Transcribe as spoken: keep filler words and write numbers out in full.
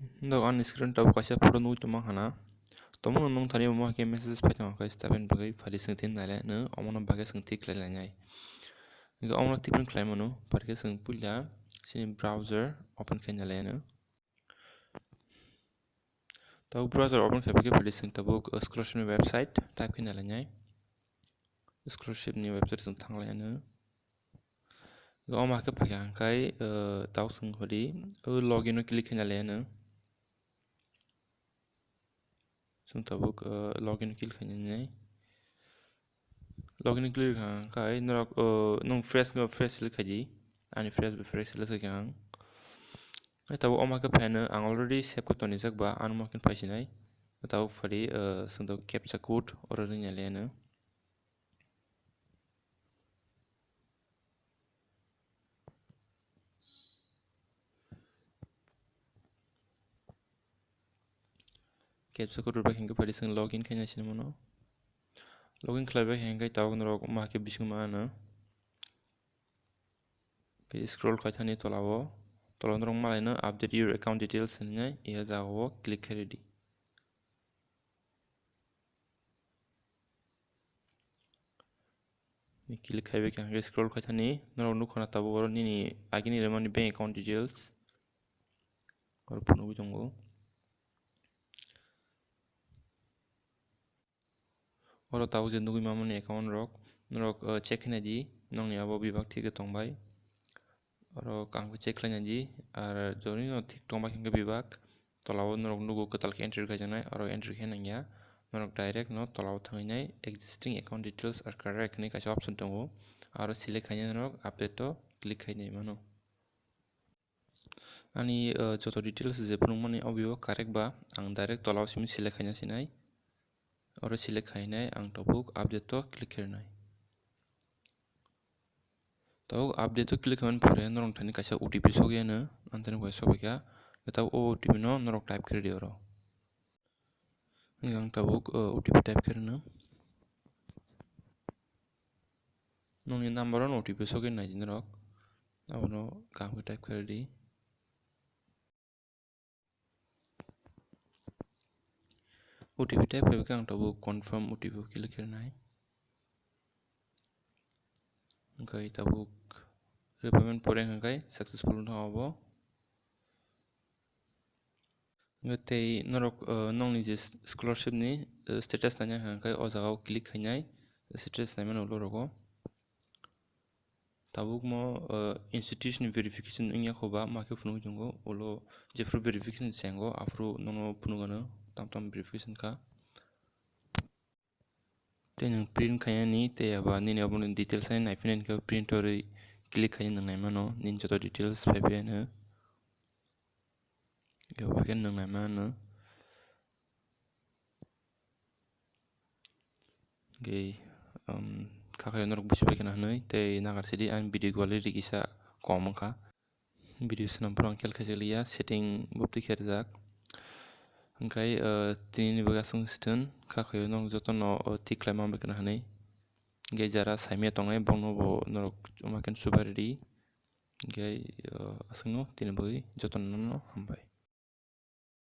Dok ani screen tabuk kaisa photo nugwi tongma hana. Tomono nung thani omo hai khe message phai tongo khe stapen bagwi phari swng tin naile no omono bagwi swng tik khlai lainai. Hingkhe omono tik khlai mano phari khe swng puila chini browser open khai naile no. Tabuk browser open khai bagwi phari swng tabuk, uh, scholarship ni website type khai naile nai. Scholarship ni website swng thang lai no. Omo hai khe phai kha hingkhai, uh, tabuk swng hodi, uh, login o click khai naile no. Chwng tabuk, uh, login click khainai. Login click kha khe norok, uh, nwng fresh no fresh select khaidi. Ani fresh bai fresh select khaikha ang. Tabuk omo khe phaino ang already save khe tonijak ba, ano omo khe phaisinai. Tabuk phari, uh, chwng tabuk captcha code oro ringya le ano. Captcha code rwbai hingkhe phari chwng login khaina sini mano. Login khlaibai hingkhe tabuk norok ma khe bising ma ano. Khe scroll khai thani tola o. Tola norok malaino update your account details hinwi iya jagao click khairidi. Click khai bai khe hingkhe scroll khai thani norok nukha na tabuk oro nini agini remani bank account details oro phunugwi tongo. Oro tabuk je nugwi mamani account rok norok, uh, check khainai di nokni abo bebak thik tongbai. Oro kaham khe check khlaina di, ar joni no thik tongma hingkhe bebak tola o norok nugo kwtal khe entry khaijaknai, oro entry khe nangya norok direct no tola o thangwi nai existing account details are correct hinwi kaisa option tongo, aro select khainai norok update o click khainai mano. Ani, uh, joto details je phunukmani obvio correct ba ang direct tola o simi select khaina sinai, oro select khainai ang tabuk update o click khainai. Tabuk update o click khaimani pore norok thani kaisa O T P sogwi ano, ang thani kaisa sogwi kha. Tabuk o O T P no norok type khe rwdi oro. Hingkhe ang tabuk, o, O T P type khe rwno. Nokni number o O T P sogwi nai di norok. Abono kaham khe type khe rwdi. O T P type khe ang tabuk confirm O T P o click khe rwnai. Hingkhe tabuk repayment pore hingkhe successful wngkha abo. Hingkhe tei norok, uh, nokni je scholarship ni, uh, status naina hingkhe o jaga o click khainai status naimano ulo rogo. Tabukmo, uh, institution verification wngya kho ba ma khe phunugwi tongo ulo jephru verification se wngo aphuru nono phunukgano tam tam verification kha. Tei nwng print khainani tei abo nini obono details hai naiphinani khe print orwi click khaina nwng naimano nini joto details phaiphai ano. Abo khe nwng naimano. Hingkhe, um, kha khe norok busibai kheno hinwi tei nagar sidi ani video quality kisa kom wngkha. Video swnam phuru ang kel khaijak liya, setting bo twi khe rwjak. Hingkhe, uh, tini ni bagwi aswk se thung, kha khe norok jotono, uh, tik khlai ma bai kheno hinwi. Hingkhe jara saimaya tongnai, bono bo norok chuma khe chuba rwdi. Hingkhe, uh, aswkno tini bagwi jotono hambai.